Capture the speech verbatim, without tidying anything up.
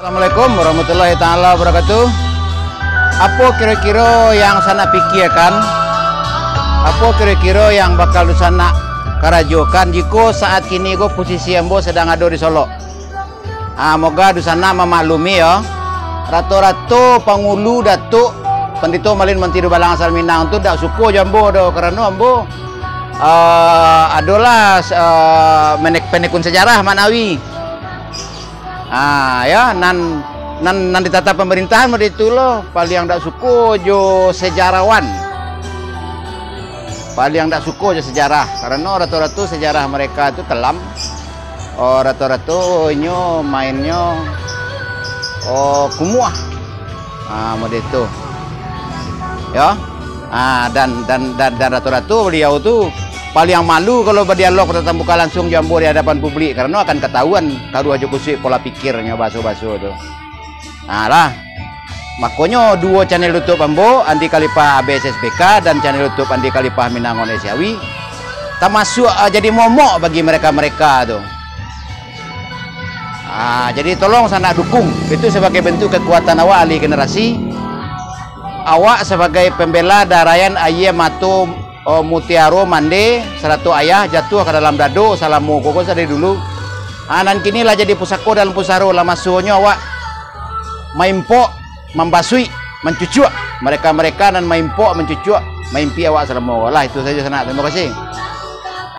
Assalamualaikum warahmatullahi taala wabarakatuh. Apo kiro-kiro yang sanak pikiakan? Apo kiro-kiro yang bakal sanak karajokan jiko saat kini ko posisi ambo sadang ado di Solok? Ah, moga dunsanak mamaklumi yo. Rato-rato pangulu Datuak Pandito Malin Manti Dubalang Asal Minang tu dak suko jo ambo do, karano ambo, ah, adolah, ah, menek-, penekun sejarah maknawi. Ah, ya, nan, nan, nan ditata pemerintahan model itu lo, paliang dak suko jo sejarawan. Paliang dak suko jo sejarah, karano rato-rato sejarah mereka tu kelam. Oh, rato-rato inyo mainnyo, oh, kumuah. Ah, model itu. Ya. Ah, dan, dan, dan, dan rato-rato beliau tu paliang malu kalau berdialog tatap muka langsung jo ambo di hadapan publik, karano akan ketahuan karuah jo kusuik pola pikirnyo baso-baso tu. Nah lah. Makonyo duo channel YouTube ambo, Andi Khalifah A B S S P K dan channel YouTube Andi Khalifah Minangon Siawi, tamasuak, ah, jadi momok bagi mereka-mereka tu. Ah, jadi tolong sanak dukung. Itu sebagai bentuk kekuatan awak ahli generasi. Awak sebagai pembela darah aia mato, oh, mutiaro mande, sarato ayah jatuah ka dalam dado, salamo ko, ko dari dulu. Ah, nan kini lah jadi pusako dalam pusaro, lah masonyo awak maimpok, mambasuik, mancucuak mereka-mereka nan maimpok, mancucuak, maimpi awak salamo ko. Lah, itu sajo sanak. Terima kasih.